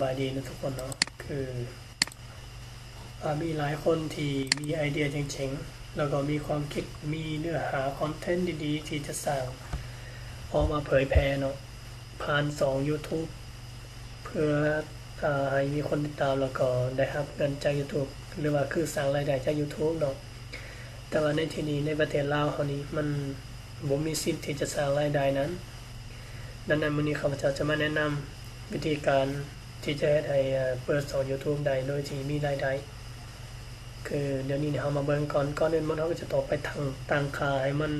ບາຍດີເນາະທຸກຄົນເນາະ ຄື ອາ ມີຫຼາຍຄົນທີ່ມີໄອເດຍເຈັງໆ ແລ້ວກໍມີຄວາມຄິດ ມີເນື້ອຫາຄອນເທັນດີໆ ທີ່ຈະສ້າງອອກມາເຜີຍແຜ່ເນາະ ຜ່ານຊ່ອງ YouTube ເພື່ອ ອາ ໃຫ້ມີຄົນຕິດຕາມ ແລ້ວກໍໄດ້ຮັບເງິນຈາກ YouTube ຫຼືວ່າຄືສ້າງລາຍໄດ້ຈາກ YouTube ເນາະ. ແຕ່ວ່າໃນທີ່ນີ້ ໃນປະເທດລາວເຮົານີ້ ມັນບໍ່ມີສິດທີ່ຈະສ້າງລາຍໄດ້ນັ້ນ. ດັ່ງນັ້ນ ມື້ນີ້ຂ້າພະເຈົ້າຈະມາແນະນຳວິທີການທີ່ຈະເຮັດໃຫ້ ເປີດຊ່ອງ YouTube ໄດ້ໂດຍທີ່ມີລາຍໄດ້. ຄືດຽວນີ້ເຮົາມາເບິ່ງກ່ອນ, ກ່ອນອື່ນໝົດເຮົາກໍຈະຕ້ອງໄປຕັ້ງ, ຕັ້ງຄ່າໃຫ້ມັນ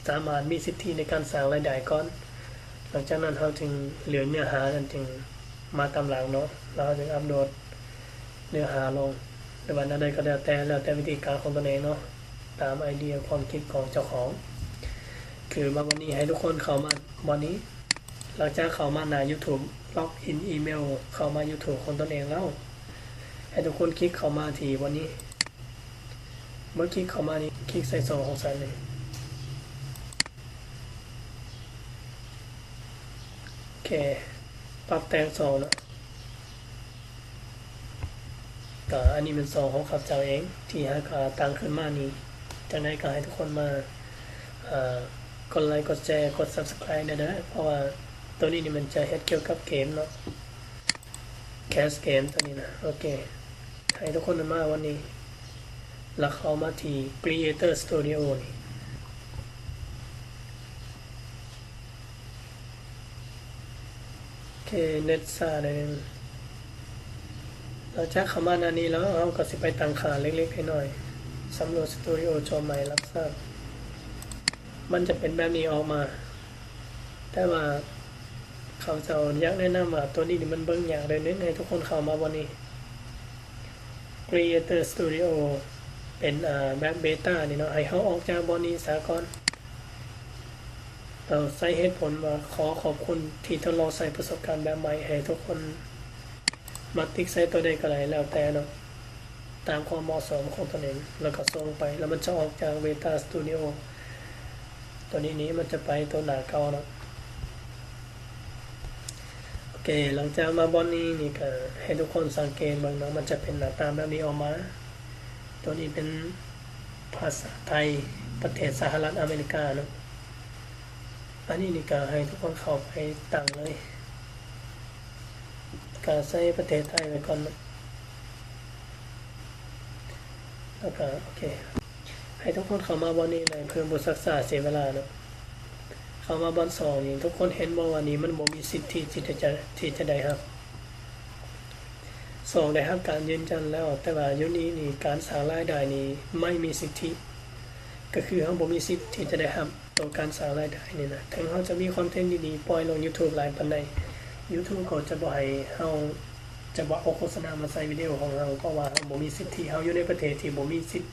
ສາມາດມີສິດທິໃນການສ້າງລາຍໄດ້ກ່ອນ. ຫຼັງຈາກນັ້ນເຮົາຈຶ່ງເລືອກເນື້ອຫານັ້ນຈຶ່ງມາຕາມຫຼັງເນາະ, ແລ້ວເຮົາຈຶ່ງອັບໂຫຼດເນື້ອຫາລົງ ຫຼືວ່າແນວໃດກໍແລ້ວແຕ່, ແລ້ວແຕ່ວິທີການຂອງຕົນເອງເນາະ, ຕາມໄອເດຍຄວາມຄິດຂອງເຈົ້າຂອງ. ຄືມາບ່ອນນີ້ ໃຫ້ທຸກຄົນເຂົ້າມາບ່ອນນີ້. ຫຼັງຈາກເຂົ້າມາໜ້າ YouTube, ລັອກອິນອີເມວເຂົ້າມາ YouTube ຂອງຕົນເອງແລ້ວ, ໃຫ້ທຸກຄົນຄລິກເຂົ້າມາທີ່ບ່ອນນີ້. ເມື່ອຄລິກເຂົ້າມານີ້ ຄລິກໃສ່ຊ່ອງຂອງສັນນີ້. ໂອເຄ, ປັບແຕ່ງຊ່ອງເນາະ. ກໍອັນນີ້ແມ່ນຊ່ອງຂອງຂ້າພະເຈົ້າເອງ ທີ່ຫາກໍຕັ້ງຂຶ້ນມານີ້. ຈັ່ງໃດກໍໃຫ້ທຸກຄົນມາ ເອີ ກົດໄລ ກົດແຊ ກົດ Subscribe ແດ່ເດີ, ເພາະວ່າໂຕນີ້ນີ້ມັນຈະເຮັດກ່ຽວກັບເກມເນາະ, Crash Game ໂຕນີ້ນະ. ໂອເຄ, ໃຫ້ທຸກຄົນມາວັນນີ້ ແລ້ວເຂົ້າມາທີ່ Creator Studio ນີ້. ໂອເຄ, ເນັດຊ້າໜ້ອຍໜຶ່ງ. ຫຼັງຈາກເຂົ້າມາໜ້ານີ້ແລ້ວ ເຮົາກໍຊິໄປຕັ້ງຄ່າເລັກໆນ້ອຍໆ. ສຳຫຼວດສະຕູດິໂອ ໂຈມໃໝ່ ຮັບຊາບ. ມັນຈະເປັນແບບນີ້ອອກມາ. ແຕ່ວ່າຂ້າພະເຈົ້າຢາກແນະນຳວ່າ ໂຕນີ້ນີ້ມັນເບິ່ງຍາກໜ້ອຍໜຶ່ງ, ໃຫ້ທຸກຄົນເຂົ້າມາບ່ອນນີ້ Creator Studio ເປັນ ອາ ແບບເບຕານີ້ເນາະ, ໃຫ້ເຮົາອອກຈາກບ່ອນນີ້ສາກ່ອນ. ເຮົາໃສ່ເຫດຜົນວ່າ ຂໍຂອບຄຸນທີ່ທົດລອງໃຊ້ປະສົບການແບບໃໝ່, ໃຫ້ທຸກຄົນມັກຕິກໃສ່ໂຕໃດກໍໄດ້ ແລ້ວແຕ່ເນາະ, ຕາມຄວາມເໝາະສົມຂອງຕົນເອງ, ແລ້ວກໍສົ່ງໄປ, ແລ້ວມັນຈະອອກຈາກເບຕາສະຕູດິໂອ. ໂຕນີ້ນີ້ມັນຈະໄປໂຕໜ້າເກົ່າເນາະ. ໂອເຄ, ຫຼັງຈາກມາບ່ອນນີ້ນີ້ ກໍໃຫ້ທຸກຄົນສັງເກດເບິ່ງເນາະ, ມັນຈະເປັນໜ້າຕາແບບນີ້ອອກມາ. ໂຕນີ້ເປັນພາສາໄທ ປະເທດສະຫະລັດອາເມລິກາເນາະ. ອັນນີ້ນີ້ກໍໃຫ້ທຸກຄົນເຂົ້າໄປຕັ້ງເລີຍ, ກໍໃສ່ປະເທດໄທໄວ້ກ່ອນເນາະ. ແລ້ວກໍ ໂອເຄ, ໃຫ້ທຸກຄົນເຂົ້າມາບ່ອນນີ້ເລີຍ ເພື່ອບໍ່ຊັກຊ້າເສຍເວລາເນາະ. ເຂົ້າມາບ່ອນສອງນີ້ ທຸກຄົນເຫັນບໍ່ວ່ານີ້ມັນບໍ່ມີສິດທິທີ່ຈະ ທີ່ຈະໄດ້ຮັບ. ສອງ ໄດ້ຮັບການຢືນຢັນແລ້ວ, ແຕ່ວ່າຢູ່ນີ້ນີ້ ການສ້າງລາຍໄດ້ນີ້ໄມ່ມີສິດທິ, ກໍຄືເຮົາບໍ່ມີສິດທີ່ຈະໄດ້ຮັບໂຕການສ້າງລາຍໄດ້ນີ້ນະ. ເຖິງເຮົາຈະມີຄອນເທັນດີໆປ່ອຍລົງ YouTube ຫຼາຍປານໃດ, YouTube ກໍຈະບໍ່ໃຫ້ເຮົາ ຈະບໍ່ເອົາໂຄສະນາມາໃສ່ວິດີໂອຂອງເຮົາ, ເພາະວ່າເຮົາບໍ່ມີສິດທິ, ເຮົາຢູ່ໃນປະເທດທີ່ບໍ່ມີສິດ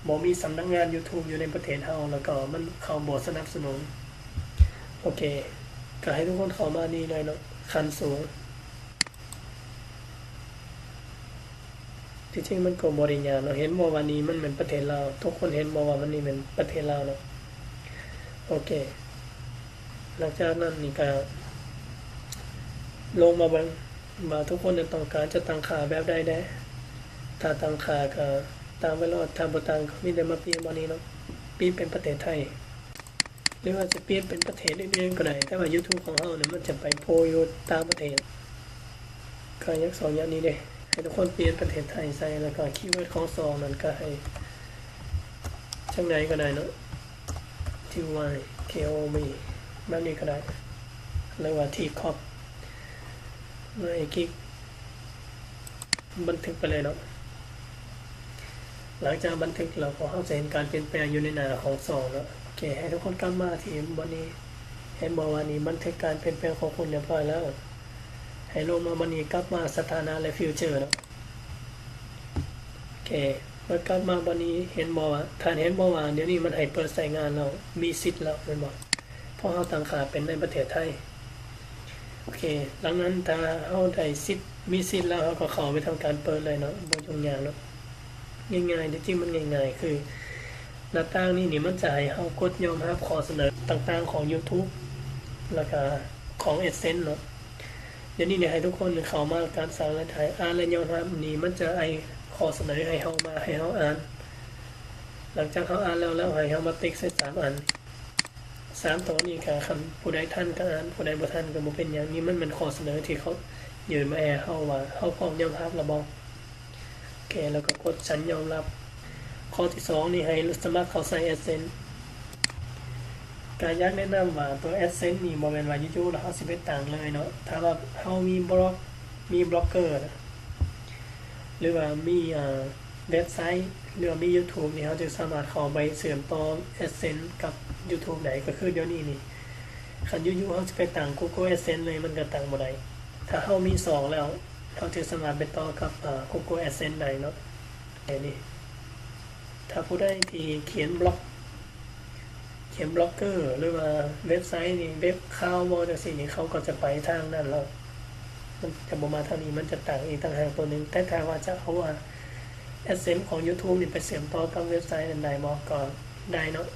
ບໍ່ມີສຳນັກງານ YouTube ຢູ່ໃນປະເທດເຮົາ, ແລ້ວກໍມັນ ເຂົາບໍ່ສະໜັບສະໜູນ. ໂອເຄ, ກໍໃຫ້ທຸກຄົນເຂົ້າມານີ້ເລີຍເນາະ, ຂັ້ນສູງ. ທີ່ຈິງມັນກໍບໍ່ໄດ້ຍາກເນາະ, ເຫັນບໍ່ວ່ານີ້ມັນແມ່ນປະເທດລາວ? ທຸກຄົນເຫັນບໍ່ວ່າມັນນີ້ແມ່ນປະເທດລາວເນາະ? ໂອເຄ, ຫຼັງຈາກນັ້ນນີ້ກໍລົງມາເບິ່ງວ່າທຸກຄົນນັ້ນຕ້ອງການຈະຕັ້ງຄ່າແບບໃດແດ່. ຖ້າຕັ້ງຄ່າກໍຕາມໄປໂລດ, ຖ້າບໍ່ຕັ້ງກໍມີແຕ່ມາປ່ຽນບ່ອນນີ້ເນາະ, ປ່ຽນເປັນປະເທດໄທ. ຫຼືວ່າຈະປ່ຽນເປັນປະເທດອື່ນໆກໍໄດ້, ແຕ່ວ່າ YouTube ຂອງເຮົານີ້ມັນຈະໄປໂພຢູ່ຕ່າງປະເທດ. ກໍຍັງສອງຢ່າງນີ້ເດ້, ໃຫ້ທຸກຄົນປ່ຽນປະເທດໄທໃສ່, ແລ້ວກໍຄີເວີດຂອງຊ່ອງນັ້ນກໍໃຫ້ຈັ່ງໃດກໍໄດ້ເນາະ, ທີ ວາຍ ເຄ ໂອ ບີ ແບບນີ້ກໍໄດ້, ຫຼືວ່າ ທີ ຄອບ ແລ້ວໃຫ້ຄລິກ ບັນທຶກໄປເລີຍເນາະ. ຫຼັງຈາກບັນທຶກແລ້ວ ພວກເຮົາຈະເຫັນການປ່ຽນແປງຢູ່ໃນໜ້າຂອງຊ່ອງເນາະ. ໂອເຄ, ໃຫ້ທຸກຄົນກັບມາທີ່ບ່ອນນີ້. ເຫັນບໍ່ວ່ານີ້ບັນທຶກການປ່ຽນແປງຂອງຄຸນຮຽບຮ້ອຍແລ້ວ. ໃຫ້ລົງມາບ່ອນນີ້, ກັບມາສະຖານະ ແລະ ຟິວເຈີເນາະ. ໂອເຄ, ເມື່ອກັບມາບ່ອນນີ້ ເຫັນບໍ່ວ່າ, ທ່ານເຫັນບໍ່ວ່າດຽວນີ້ມັນໃຫ້ເປີດໃຊ້ງານແລ້ວ, ມີສິດແລ້ວແມ່ນບໍ່? ເພາະເຮົາຕັ້ງຄ່າເປັນໃນປະເທດໄທ. ໂອເຄ, ຫຼັງນັ້ນຖ້າເຮົາໄດ້ສິດ, ມີສິດແລ້ວ ເຮົາກໍເຂົ້າໄປທຳການເປີດເລີຍເນາະ, ບໍ່ຫຍຸ້ງຍາກເນາະ, ງ່າຍໆ, ທີ່ຈິງມັນງ່າຍໆ ຄືໜ້າຕ່າງນີ້ນີ້ ມັນຈະໃຫ້ເຮົາກົດຍອມຮັບຂໍ້ສະເໜີຕ່າງໆຂອງ YouTube ແລ້ວກະຂອງ AdSense ເນາະ. ດຽວນີ້ນີ້ໃຫ້ທຸກຄົນເຂົ້າມາການສ້າງລາຍໄດ້ ອ່ານແລະຍອມຮັບນີ້ ມັນຈະໃຫ້ຂໍ້ສະເໜີໃຫ້ເຮົາມາ ໃຫ້ເຮົາອ່ານ. ຫຼັງຈາກເຮົາອ່ານແລ້ວ ແລ້ວໃຫ້ເຮົາມາຕິກໃສ່ສາມອັນ ສາມໂຕນີ້ກະ ຄັນຜູ້ໃດທັນກະອ່ານ ຜູ້ໃດບໍ່ທັນກະບໍ່ເປັນຫຍັງ. ນີ້ມັນແມ່ນຂໍ້ສະເໜີທີ່ເຂົາຍື່ນມາໃຫ້ເຮົາວ່າ ເຮົາພ້ອມຍອມຮັບແລ້ວບໍ່? ໂອເຄ ແລ້ວກໍກົດສັນຍອມຮັບ. ຂໍ້ທີສອງນີ້ໃຫ້ສະໝັກເຂົ້າໃຊ້ AdSense. ກະຢາກແນະນຳວ່າຕົວ AdSense ນີ້ບໍ່ແມ່ນວ່າຢູ່ໆແລ້ວເຮົາຊິໄປຕັ້ງເລີຍເນາະ. ຖ້າວ່າເຮົາມີບລັອກ ມີບລັອກເກີ ຫຼືວ່າມີ ເວັບໄຊ ຫຼືວ່າມີ YouTube ນີ້ ເຮົາຈະສາມາດເຂົ້າໄປເຊື່ອມຕໍ່ AdSense ກັບ YouTube ໄດ້. ກໍຄືດຽວນີ້ນີ້ ຄັນຢູ່ໆເຮົາຊິໄປຕັ້ງ Google AdSense ເລີຍ ມັນກໍຕັ້ງບໍ່ໄດ້. ຖ້າເຮົາມີຊ່ອງແລ້ວ ເຮົາຈະສາມາດໄປຕໍ່ກັບ Google AdSense ໄດ້ເນາະ. ແບບນີ້ ຖ້າຜູ້ໃດທີ່ຂຽນບລັອກ ຂຽນບລັອກເກີ ຫຼືວ່າເວັບໄຊນີ້ ເວັບຂ່າວບໍ່ ຈັ່ງຊີ້ນີ້ ເຂົາກໍຈະໄປທາງນັ້ນແລ້ວ ມັນຈະບໍ່ມາທາງນີ້ ມັນຈະຕັ້ງອີກຕ່າງຫາກໂຕໜຶ່ງ. ແຕ່ຖ້າວ່າຈະເອົາ AdSense ຂອງ YouTube ນີ້ໄປເຊື່ອມຕໍ່ກັບເວັບໄຊນັ້ນໄດ້ບໍ່? ກໍໄດ້ເນາະ.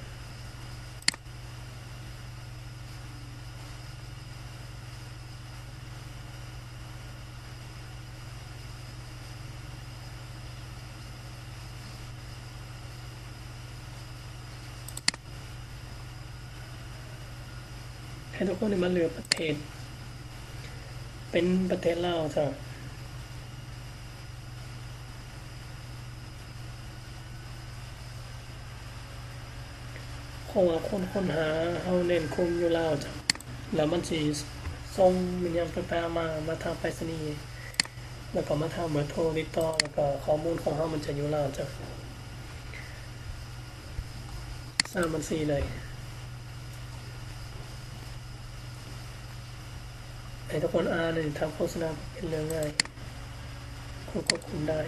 ໃຫ້ທຸກຄົນໄດ້ມາເລືອກປະເທດ ເປັນປະເທດລາວຊະ. ເພາະວ່າຄົນຄົ້ນຫາເຮົາເນັ້ນກຸ່ມຢູ່ລາວຈ້ະ ແລ້ວມັນຊິສົ່ງແມ່ນຫຍັງຕ່າງໆມາ ມາທາງໄປສະນີ ແລ້ວກໍມາທາງເບີໂທຕິດຕໍ່ ແລ້ວກໍຂໍ້ມູນຂອງເຮົາມັນຈະຢູ່ລາວຈ້ະ ສາມບັນຊີເລີຍ. ໃຫ້ທຸກຄົນອ່ານ ທຳໂຄສະນາເປັນເລື່ອງງ່າຍ ຄວບຄຸມໄດ້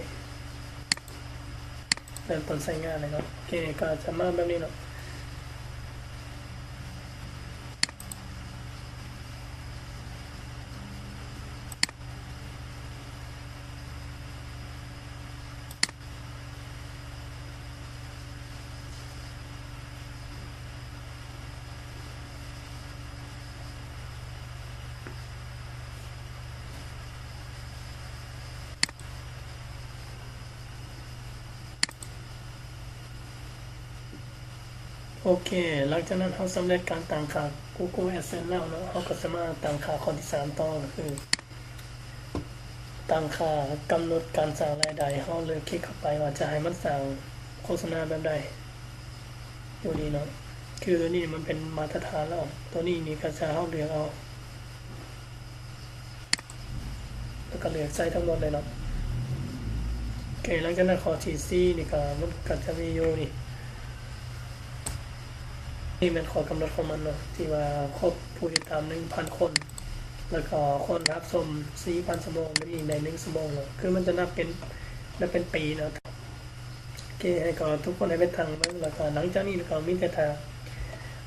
ເລີ່ມຕົ້ນໃຊ້ງານເລີຍເນາະ. ໂອເຄ ກໍຈະມາແບບນີ້ເນາະ. ໂອເຄ ຫຼັງຈາກນັ້ນເຮົາສຳເລັດການຕັ້ງຄ່າ Google AdSense ແລ້ວເນາະ ເຮົາກໍສາມາດຕັ້ງຄ່າຂໍ້ທີສາມຕໍ່ ກໍຄື ຕັ້ງຄ່າກຳນົດການສ້າງລາຍໄດ້ ເຮົາເລືອກຄລິກເຂົ້າໄປວ່າຈະໃຫ້ມັນສ້າງໂຄສະນາແບບໃດ ຢູ່ນີ້ເນາະ ຄືໂຕນີ້ມັນເປັນມາດຕະຖານແລ້ວ ໂຕນີ້ນີ້ກໍຈະເຮົາເລືອກເອົາ ແລ້ວກໍເລືອກໃສ່ທັງໝົດເລີຍເນາະ. ໂອເຄ ຫຼັງຈາກນັ້ນຂໍ້ທີສີ່ນີ້ກໍ ມັນກໍຈະມີຢູ່ນີ້ ນີ້ແມ່ນຂໍ້ກຳນົດຂອງມັນເນາະ ທີ່ວ່າຄົບຜູ້ຕິດຕາມໜຶ່ງພັນຄົນ ແລ້ວກໍຄົນຮັບຊົມສີ່ພັນຊົ່ວໂມງ ແລ້ວອີງໄດ້ໜຶ່ງຊົ່ວໂມງເນາະ ຄືມັນຈະນັບເປັນ ນັບເປັນປີເນາະ. ໂອເຄ ໃຫ້ກໍທຸກຄົນໃຫ້ໄປຕັ້ງເບິ່ງ ແລ້ວກໍຫຼັງຈາກນີ້ກໍມີແຕ່ຖ້າ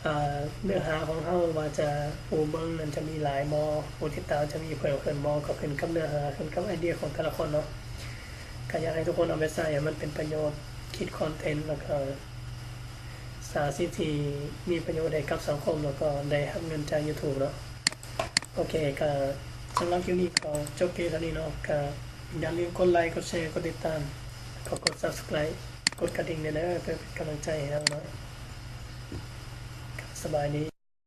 ອ່າ ເນື້ອຫາຂອງເຮົາວ່າຈະ ຜູ້ເບິ່ງນັ້ນຈະມີຫຼາຍບໍ່ ຜູ້ຕິດຕາມຈະມີເພີ່ມຂຶ້ນບໍ່ ກໍຂຶ້ນກັບເນື້ອຫາ ຂຶ້ນກັບໄອເດຍຂອງແຕ່ລະຄົນເນາະ. ກໍຢາກໃຫ້ທຸກຄົນເອົາໄປໃຊ້ໃຫ້ມັນເປັນປະໂຫຍດ ຄິດຄອນເທັນ ແລ້ວກໍ ສ້າງສິ່ງທີ່ມີປະໂຫຍດໃຫ້ກັບສັງຄົມ ແລ້ວກໍໄດ້ຮັບເງິນຈາກ YouTube ເນາະ. ໂອເຄ ກໍສຳລັບຄລິບນີ້ກໍຈົບພຽງເທົ່ານີ້ເນາະ ກໍຢ່າລືມກົດໄລ ກົດແຊ ກົດຕິດຕາມ ກໍກົດ Subscribe ກົດກະດິ່ງແດ່ເດີ ເພື່ອເປັນກຳລັງໃຈໃຫ້ເຮົາເນາະ. ສະບາຍດີ.